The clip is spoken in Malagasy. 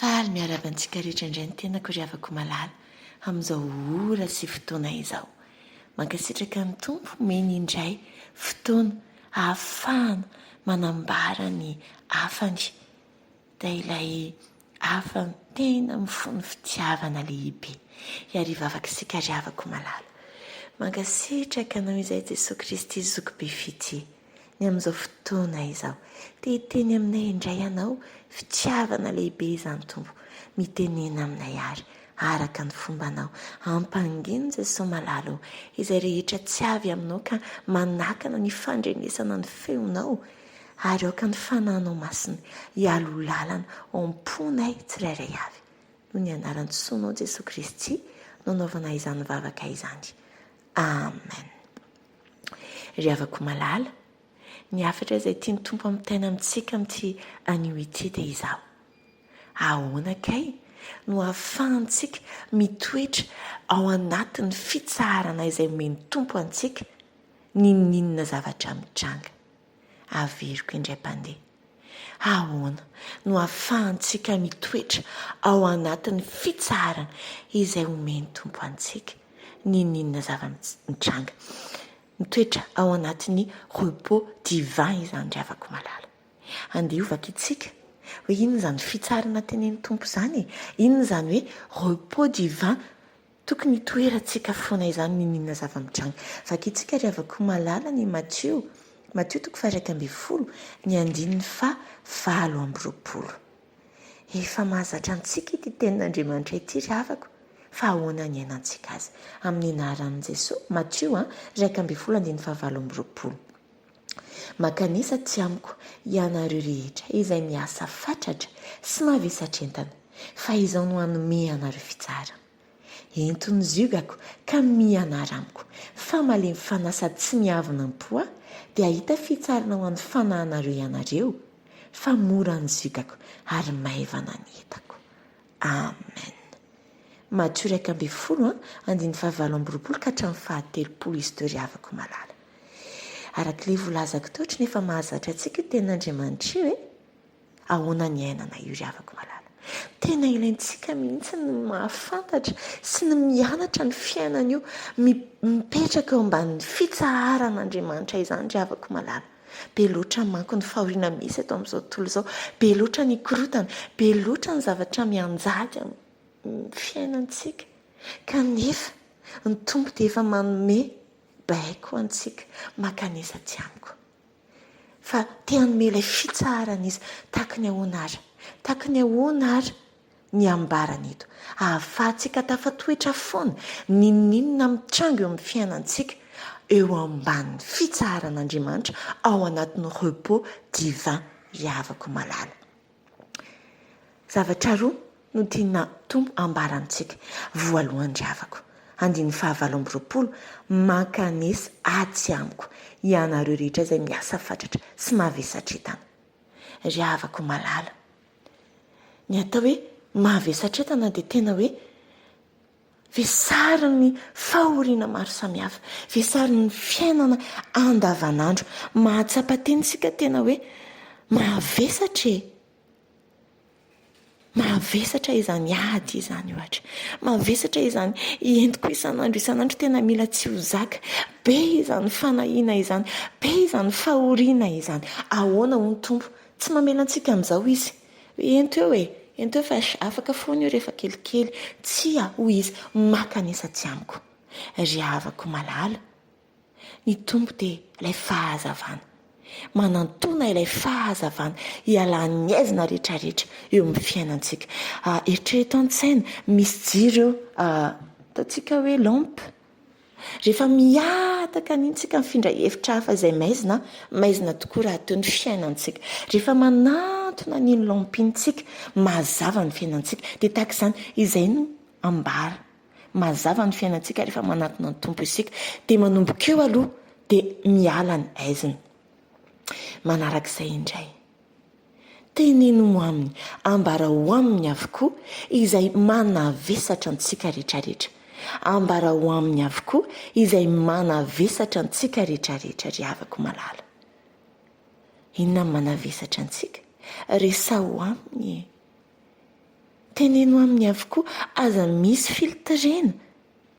Faly miarahaba antsika rehetra indray ny tenako ry havako malala amin'izao ora sy fotoana izao. Mankasitraka ny Tompo omeny indray fotoana ahafahana manambara ny hafany dia ilay hafa tena mifono fitiavana lehibe. Hiarivavaka isika ry havako malala. Mankasitraka anao izay Jesoa Kristy Zoky be fitia. Ny amin'izao fotoana izao. Te hiteny aminay indray Ianao, fitiavana lehibe izany Tompo. Mitenena aminay àry, araka ny fombanao. Ampangino Jesoa malala ô, izay rehetra tsy avy Aminao ka manakana ny fandrenesana ny feonao, ary aoka ny Fanahinao Masina hialoha lalana ao am-ponay tsirairay avy. Noho ny anaran-tsoanao Jesoa Kristy no anaovana izany vavaka izany. Amen. Ry havako malala, ny hafatra izay tian'ny Tompo hampitaina amintsika amin'ity anio ity dia izao, Ahoana kay no ahafahantsika mitoetra ao anatin'ny fitsaharana izay omen'ny Tompo antsika n'inon'inona zavatra mitranga? Averiko indray mpandeha. Ahoana no ahafahantsika mitoetra ao anatin'ny fitsaharana izay omen'ny Tompo antsika, n'inon'inona zava-mitranga? Mitoetra ao anatin'ny repos divin izany ry havako malala. Andeha hovakintsika hoe inona izany fitsaharana tenenin'ny Tompo izany e? Inona izany hoe repos divin Tokony hitoerantsika foana izany n'inon'inona zava-mitranga. Vakintsika ry havako malala ny Matio, Matio toko faha-11, ny andininy faha 28. Efa mahazatra antsika ity tenin'Andriamanitra ity ry havako, fa ahoana ny iainantsika azy? Amin'ny anaran'i Jesoa, Matio a, 11 andininy faha 28. Mankanesa aty amiko ianareo rehetra izay miasa fatratra sy mavesatr'entana, fa izaho no hanome anareo fitsarana. Ento ny ziogako ka mianara amiko, fa malemy fanahy sady tsy miavona am-po aho, dia hahita fitsarana ho an'ny fanahinareo ianareo, fa mora ny ziogako ary maivana ny entako. Amen. Matio 11, andininy fahavalo amby 20 ka hatramin'ny fahatelopolo izy teo ry havako malala. Araka ilay volazako teo, ohatry ny efa mahazatra antsika io tenin'Andriamanitra io e! Ahoana ny iainana io ry havako malala? Tena ilaintsika mihitsy ny mahafantatra sy ny mianatra ny fiainana io mipetraka eo ambanin'ny fitsaharan'Andriamanitra izany ry havako malala. Be loatra manko ny fahoriana misy eto amin'izao tontolo izao, be loatra ny korontana, be loatra ny zavatra mianjady amin'ny fiainantsika. Kanefa ny Tompo dia efa manome baiko antsika, mankanesa aty amiko. Fa te hanome ilay fitsaharana izy. Tahaka ny ahoana àry? Tahaka ny ahoana àry ny ambarany eto? Ahafahantsika tafatoetra foana n'inon'inona mitranga eo amin'ny fiainantsika, eo ambanin'ny fitsaharan'Andriamanitra ao anatin'ny repos divin ry havako malala. Zavatra roa no tiana Tompo ambara amintsika. Voalohany ry havako, andininy fahavalo amby 20, Mankanesa atsy amiko ianareo rehetra izay miasa fatratra sy mavesatretana. Ry havako malala, ny atao hoe mavesatretana dia tena hoe Vesarin'ny fahoriana maro samihafa, vesarin'ny fiainana andavanandro. Mahatsapa tena isika tena hoe mavesatra e! Mavesatra izany ady izany ohatra. Mavesatra izany entiko isan'andro isan'andro tena mila tsy ho zaka. Be izany fanahiana izany, be izany fahoriana izany. Ahoana hono Tompo? Tsy mamela antsika amin'izao Izy. Hoe ento eo e! Ento eo fa afaka foana io rehefa kelikely. Tsia, hoy izy, mankanesa aty amiko. Ry havako malala, ny Tompo dia ilay fahazavana. Manantona ilay fahazavana hialan'ny haizina rehetrarehetra eo amin'ny fiainantsika. Eritrereto an-tsaina, misy jiro eo, ataontsika hoe lampe. Rehefa mihataka an'iny tsika mifindra hevitra hafa izay maizina, maizina tokoa rahateo ny fiainantsika. Rehefa manantona an'iny lampe iny tsika, mazava ny fiainantsika. Dia tahaka izany, izay no ambara. Mazava ny fiainantsika rehefa manantona ny Tompo isika. Dia manomboka eo aloha dia miala ny haizina. Manarak'izay indray. Teneno ho aminy, ambarao ho aminy avokoa izay manavesatra antsika rehetrarehetra. Ambarao ho aminy avokoa izay manavesatra antsika rehetrarehetra, ry havako malala. Inona no manavesatra antsika? Resaho aminy e! Teneno aminy avokoa, aza misy filtrena.